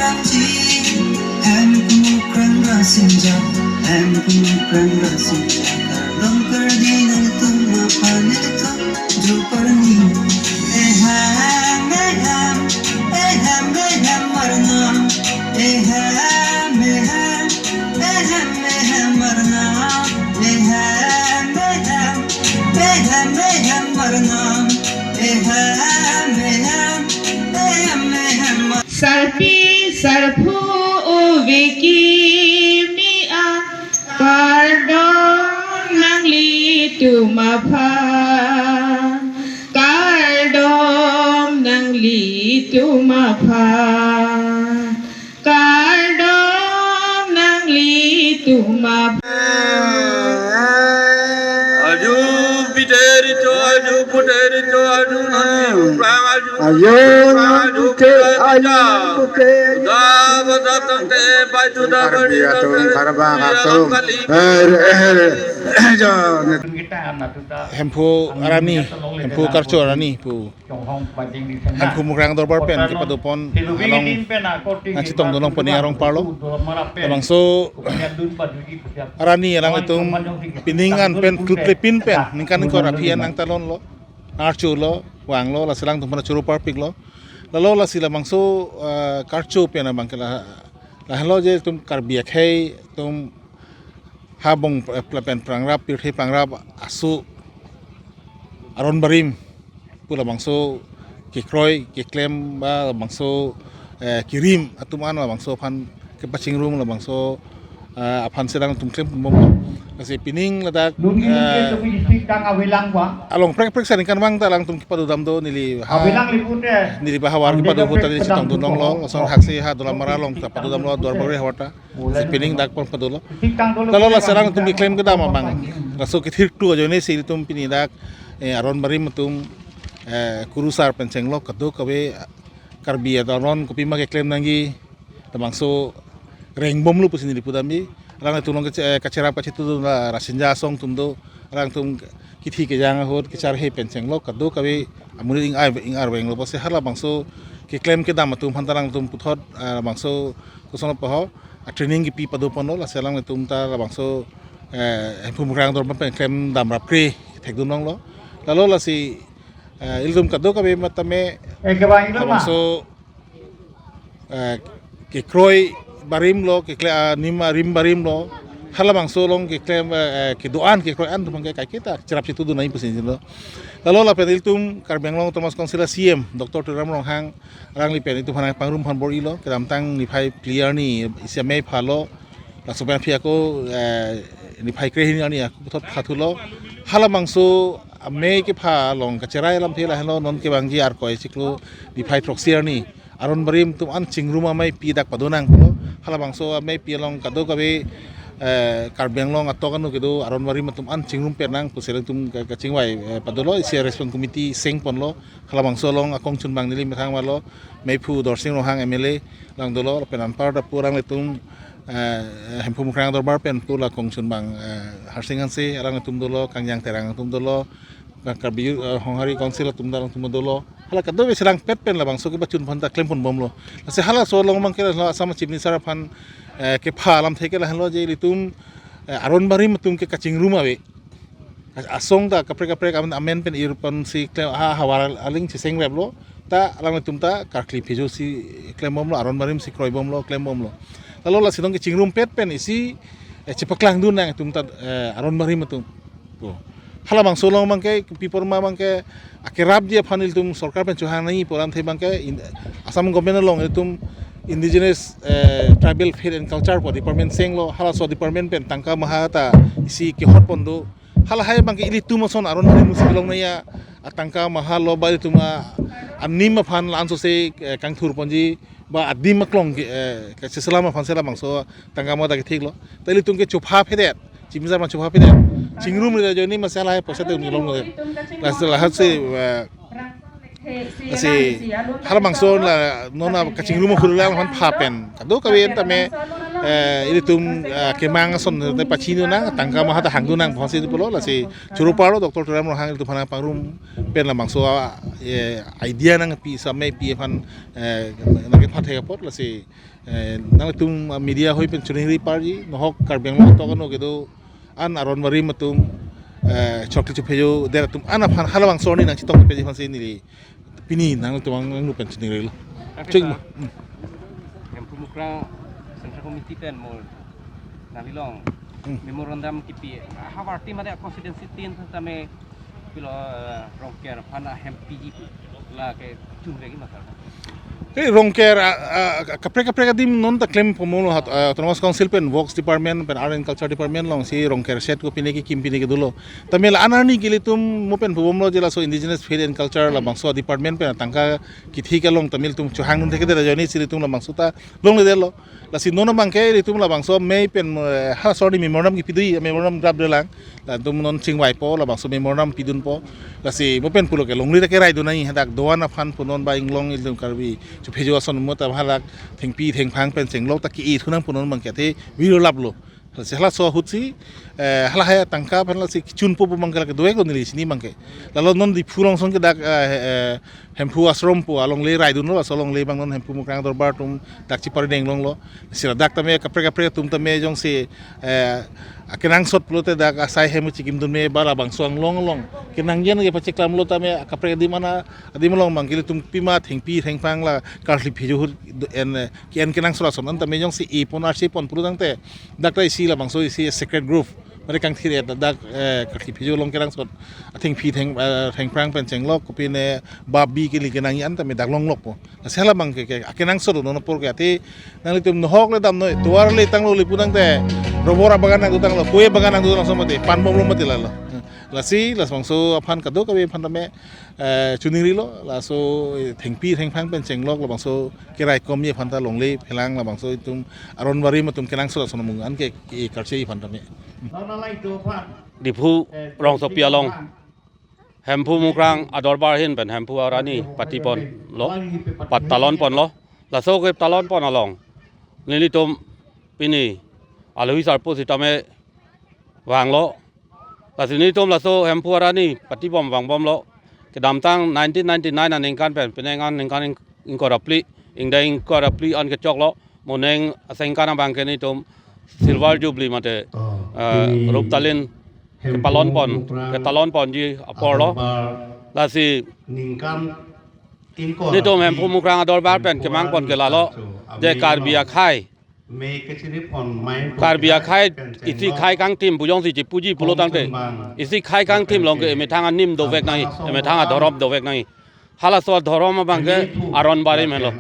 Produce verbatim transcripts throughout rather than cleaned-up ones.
Hemphu krang rasinja, hemphu krang rasinja, kardom kardi nangtum aphan nelitum juparni. Ehem, ehem, ehem, ehem arnam, ehem, ehem, ehem, ehem arnam, ehem, ehem, ehem, ehem arnam, ehem, ehem, ehem, ehem. Sarpi sarpo ove kimi an, kardom nanglitum aphan, kardom nanglitum aphan, kardom nanglitum aphan. Aju piteri cho, aju puteri cho, aju nani upra, aju ayo upra, aju nute puteri ayo cha. Nute ayo. Da ba da tang te pai tu da ba. Karbi atum, Karbak atum. Kali. Eh, eh, eh, jo, ne. Hemphu arani, Hemphu Karcho arani pu. Hemphu Mukrang Dorbar pen kepadopon along nangchetongdun long pini arong parlo. Labangso arani alangtum pining an pen krutle pin pen ningkan ingkoi ra phi an nangtalonlo, archulo, vanglo, lasi alangtum aphan choro parpiklo. Lalo lasi labangso, eh, Karcho pen abang ke la, lahenlo je itum Karbi akhei atum ha bong, eh, pla pen prangrap, pirthe prangrap aso aron barim pu labangso kekroi keklem ba labangso, eh, kirim atum an labangso aphan kepachingrum labangso, eh, aphan si alangtum klem pumbom. Lasi pining ladak, eh, along prek prek sa ningkan vang ta alangtum kepado dam do neli ha, neli ba havar kepado ahut ta neli chetongdun longlo, lason haksi ha Dolamara along ta pado damlo, Duarbagori havar ta. Si pining dak pon padolo. Lalo lasi alangtum keklem kedam abang, laso kethir tu ajoine si itum pini dak, eh, aron barim atum, eh, kurusar pen chenglo kadokave Karbi aron kopima keklem nangji, labangso rengbomlo pusi neli pudamji. Alangtum along kache-, eh, kacherap kachetongdun la rasinja asong atum do, alangtum kithi kejang ahut kacharhe pen chenglo kadokave amonit ing-ar, ing-ar venglo pusi halabangso keklem kedam atum aphan ta alangtum puthot, eh, labangso kosonlo paho, a training kepi padoponlo, lasi alangtum ta labangso, eh, Hemphu Mukrang Dorbar pen klem dam rapkre thekdun longlo. Lalo lasi, eh, ilitum kadokave matame, eh, kevang ilo ma? Labangso, eh, kekroi barim lo, kekle, ah, nim arim barim lo, halabangso along keklem, eh, eh, kedo-an kekroi an atum ke kaiketa cherap chetongdun nangji pusi lo. Lalo lapen ilitum Karbi Anglong Autonomous Council a C M Doctor Tuliram Ronghang alangli pen itum aphan pangrum aphan bor-ilo, kedamtang niphai phli arni isi amei phalo, laso pen aphi ako, eh, niphai krehini arni ako puthot phathulo. Halabangso amei kepha along kacherai alamthe lahenlo, non kevangji Arkoi chiklo niphai throksi arni aron barim atum an chingrum ameipi dak padonang pulo. Halabangso ameipi along kadokave, eh, Karbi Anglong atok anu kedo aron barim atum an chingrum pennang pusi alangtum ka-, kachingvai, eh, padolo, isi response committee seng ponlo. Halabangso along akongchunbang neli methang malo, meiphu Dorsing Ronghang M L A lang dolo, lapen anparta pu alanglitum, eh, Hemphu Mukrang Dorbar pen pu la kongchunbang, eh, Harsing Hanse alanglitum dolo, Kangjang Terang atum dolo, Ka-, Karbi, eh, Honghari Council atum dolo, alanglitum dolo. Hala kadokave serang pet pen labangso kepachun aphan ta klem ponbomlo. Lasi halaso along abang ke la Assam Chief Minister aphan, eh, kepha alamthe ke lahenlo je ilitum, eh, aron barim atum ke kachingrum ave. Asong ta kaprek kaprek amen, amen pen ir ponsi klem ha havar aling cheseng replo. Ta alangtum ta karkli phejo si klembomlo, aron barim si kroibomlo, klembomlo. Lalo lasi along kechingrum pet pen isi, eh, chepaklangdun nangtum ta, eh, aron barim atum. Ko. Halabangso along abang ke, pi apor ma abang ke, akerapji aphan ilitum sorkar pen chohang nangji pu alamthe abang ke, in-, Assam government along ilitum Indigenous, eh, Tribal Faith and Culture pu department senglo, halaso department pen tangka maha ta isi kehot pon do. Halahai abang ke ilitum ason aron barim musi kelong nangji atangka maha lo ba ilitum a, anim aphan la-anso se, eh, kangthur ponji ba adim aklong ke, eh, keselam aphan si labangso tangka maha ta kethiklo. Ta ilitum ke chopha phedet, chimjar ma chopha phedet. Chingrum le ajoine masi halahai poisa te unilong le. Lasi lahai si, eh, lasi halabangso la non a kachingrum ahut le aphan pha pen kadokave tame Eh, ilitum, eh, kemang ason te pachini nang, tangka maha ta hangdun nang phansi pulo, lasi choro parlo Doctor Tuliram Ronghang ilitum aphan pangrum pen labangso, eh, idea nangpi samai pi aphan, eh, nangkephan thek apot, lasi, eh, nanglitum, ah, media hoi pen choningri parji, nohok Karbi Anglong atok ano kedo an aron barim atum, eh, chokche chephejo der atum an aphan halabangso arni nangchetongpeji aphansi neli pini nangtum angno pen chiningrilo. Oke, chik sir. Hmm. Hemphu Mukrang Central Committee pen mo nangli along, hmm, memorandum kipi. Havar team ada constituency tin tame pilo, eh, Rongker aphan ahem P G P lake chungregi ma, sir? Eh, Rongker, ah, ah, kaprek kaprek adim non ta klem pomo lo hat, ah, Autonomous Council pen Works Department pen Art and Culture Department alongsi Rongker set ko pine kekim pine kedolo. Tame la an arni ke ilitum mo pen pubomlo je laso Indigenous Faith and Culture labangso department pen tangka kithik along tame ilitum chohangdun thekthedet ajoinesi ilitum labangso ta longledetlo. Lasi non abangke ilitum labangso mei pen, eh, halaso arni memorandum kipidui, memorandum draft dolang. Latum non chingvaipo, labangso memorandum pidunpo. Lasi mo pen pulo ke longle ta keraidun nangji, hadak do-an aphan pu non ba inglong ilitum Karbi chephejo ason mo ta hadak thengpi thengphang pen chenglok ta ki-i thu nang pu non abangke athe virolaplo. Lasi halaso ahutsi, eh, halahai atangka aphan lasi kechunpo pu abangke lake do-iklo neli chini abangke. Lalo non Diphu along ason ke dak, eh, eh, Hemphu Ashram pu alongle raidunlo, laso alongle abang non Hemphu Mukrang Dorbar atum dak chipari denglonglo. Lasi ladak tame kaprek kaprek atum tame jongsi, eh, akenangsot pulote dak asai hem chikimdun me ba labangso anglong along kenangji an kepacheklamlo tame kaprek adim an adim along abangke ilitum pima thengpi thengphang la karkli phejo ahut en, eh, ke-en kenangsot ason an tame jongsi epon arsi pon pulo tangte dak ta isi labangso isi sacred grove. Mari kangthir-et dak, eh, karkli phejo along kenangsot athengpi theng, eh, thengphang pen chenglok kopine babi kili kenangji an tame dak longlokpo. Lasi halabangke, ke, akenangsot non apor ke athe nanglitum nohok le damnoi, tovar le tanglo le pu tangte rubber abagan nangdotanglo, kue bagan nangdotanglo, laso mati panbomlo mati lalo. Lasi labangso aphan kadokave aphan tame, eh, choningrilo, laso, eh, thengpi thengphang pen chenglok labangso keraikomji aphan ta longle phelang labangso itum aron barim atum kenangsot ason amung an ke, ke karche aphan tame. Diphu rongsopi along Hemphu Mukrang adorbar ahin pen Hemphu arani patiponlo, pat talonponlo. Laso ke talonpon along nelitum pini alohi sarpo sitame vanglo. Lasi nelitum laso Hemphu arani patibom vangbomlo. Kedamtang nineteen ninety-nine aningkan pen penang an ningkan ing-, ingkoi ra phli, ingdeng ingkoi ra phli an kechoklo. Moneng asengkan abangke nelitum Silver Jubilee mate, eh, Ruptalin kepalonpon, ketalonponji aporlo. Lasi nelitum Hemphu Mukrang adorbar pen kemangpon ke lalo, je Karbi akhei, Karbi akhei isi khei kangthim pu jongsi chipuji pulo tangte, isi khei kangthim along ke emethang anim dovek nangji, emethang adhorom dovek nangji. Halaso adhorom abangke aron barim henlo.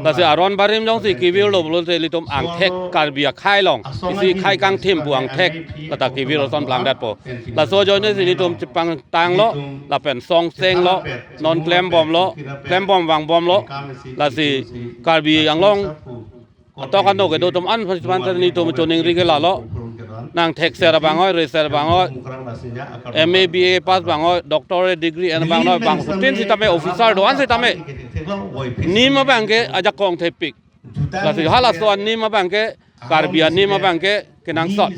Lasi aron barim jongsi kevirlo pulote ilitum angthek Karbi akhei along isi khei kangthim pu angthek lata kevir ason plangdetpo. Laso ajoinesi nelitum chepangtanglo, lapen songsenglo, non klembomlo, klembom vangbomlo. Lasi Karbi Anglong atok ano kedo atum an participant nelitum choningri ke lalo. Nang thekser abang oi, reser abang oi, M A, B A pass abang oi, doctorate degree en abang oi, bangphutin sitame officer do-an sitame nim abangke ajakong thepik. Lasi halaso anim abangke Karbi anim abangke kenangsot.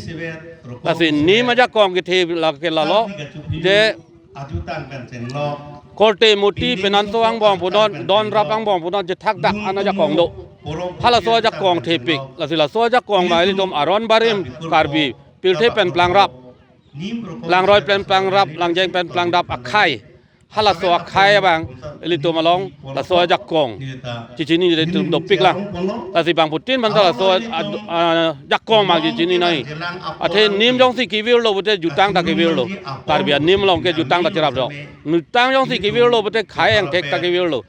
Lasi nim ajakong kethe lake lalo, je korte murti penanso angbong punon, don rap angbong punon, je thakdak an ajakong do. Halaso ajakong thepik. Lasi laso ajakong ma ilitum aron barim Karbi pirthe pen plangrap, langroi pen plangrap, langjeng pen plangrap akhei. Halaso akhei abang ilitum along laso ajakong chichinine ilitum dopiklang. Lasi bangphutin aphanta laso aj-, ah, ajakong ma chichinine nangji. Athe nim jongsi kevirlo pulote jutang ta kevirlo. Karbi anim along ke jutang ta cherap do. Jutang jongsi kevirlo pulote khei angthek ta kevirlo.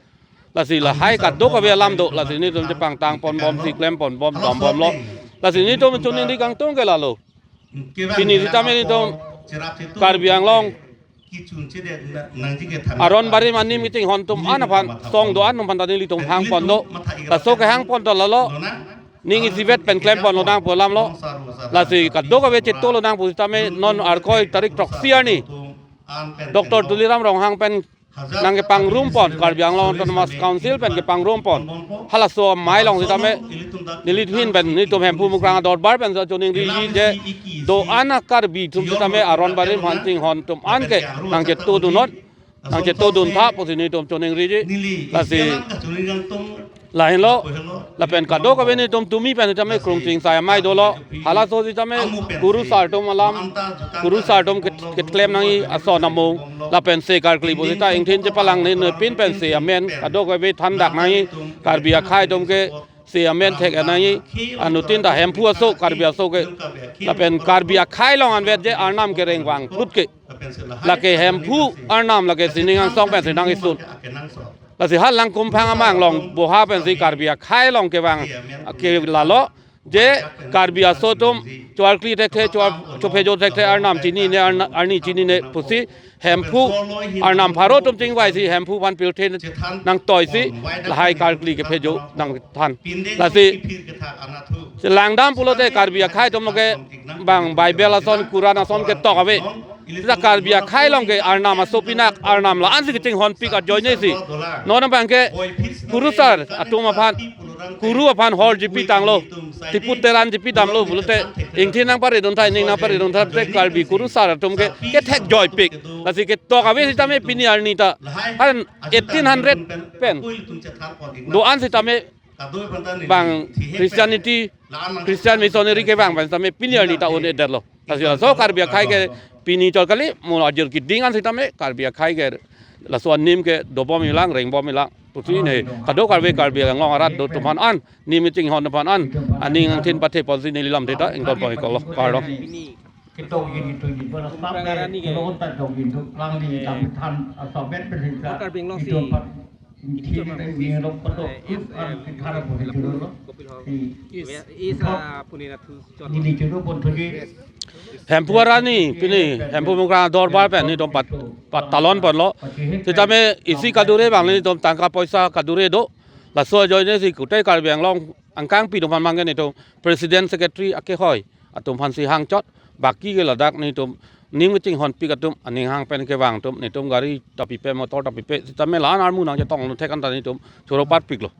Lasi lahai kadokave alam do, lasi nelitum chepangtangponbomsi klemponbom dombomlo. Lasi nelitum choningri kangtung ke lalo. Pini sitame nelitum Karbi Anglong aron barim anim kachinghon atum an aphan song do-an atum aphanta nelitum hangpon do. Laso kehangpon ta lalo. Ning isivet pen klempon lonang pu alamlo. Lasi kadokave chetong lonang pusitame non Arkoi tarik throksi arni Doctor Tuliram Ronghang pen nangkepangrum pon, Karbi Anglong Autonomous Council pen kepangrum pon. Halaso amei along sitame neli ahin pen, netum Hemphu Mukrang adorbar pen choningri je do-an a-Karbi atum sitame aron barim aphan chinghon atum an ke nangchetodun non, nangchetodun tha pusi netum choningriji. Lasi lahenlo, lapen kadokave netum tumi pen sitame krungching sai amei dolo. Halaso sitame kurusar atum alam, kurusar atum ket-, keklem nangji ason amung, lapen se karkli pusita ingthin chepalang ne nepin pen se amen kadokave thandak nangji, Karbi akhei atum ke se amen thek nangji, anuttin ta Hemphu aso, Karbi aso ke, lapen Karbi akhei along anvet je arnam kereng vang phut ke, lake Hemphu arnam lake sining angsong pensi nangkesun. Lasi ha Langkumphang amang along boha pensi Karbi akhei along kevang ke lalo, je Karbi aso atum choarkli thekthe, choar-, chophejo thekthe, arnam chinine, arna-, arni chinine pusi Hemphu arnam pharo atum chingvaisi Hemphu aphan pirthe nangtoisi lahai karkli kephejo nangthan. Lasi si langdam pulote Karbi akhei atum ke bang Bible ason, Quran ason ketok ave. Sita Karbi akhei along ke arnam aso pinak, arnam la-ansi kachinghonpik ajoinesi. Non abang ke kurusar atum aphan, kuru aphan hor jipi tanglo, tiput teran jipi damlo pulote ingthin nangparidun tha, ining nangparidun tha te Karbi kurusar atum ke kethekjoipik. Lasi ketok ave sitame pini arni ta, han eighteen hundred pen do-an sitame bang Christianity, Christian missionary kevang pen sitame pini arni ta un-edetlo. Lasi laso Karbi akhei ke pini chot kali, mo ajir keding an sitame Karbi akhei ke laso anim ke dobom ilang, rengbom ilang. Pusi ne kadokave Karbi Anglong arat do atum aphan an, nim chinghon atum aphan an, aning angthin pathe ponsi neli lamthe ta ingtonpon iklo, kardom. Pini Ketok yin itu yin bola Mukrang sab Arani ke, kelon ta dok yin tu klang di, eh, tapi than asabet pen sisa Karbi Anglong itu si pat. Ichor ini pen yin rok petok eh, tu is, kan eh, kita harap boleh jurus lo. Kopil ho. Si is, is, ah, puni na thu chot. Ini jurus pun tujuh. Hemphu Arani, pini Hemphu Mukrang adorbar pen netum pat, pattalon ponlo. Sitame isi kadure abang netum tangka poisa kadure do. Laso ajoinesi kutai Karbi Anglong angkangpi atum aphan abang ke netum president secretary akehoi atum aphansi hangchot, baki ke ladak netum nim kachinghonpik atum, aning hang pen kevang atum, netum gari ta pipe, motor ta pipe, sitame la-an armu nangchetong thek an ta netum choro parpiklo.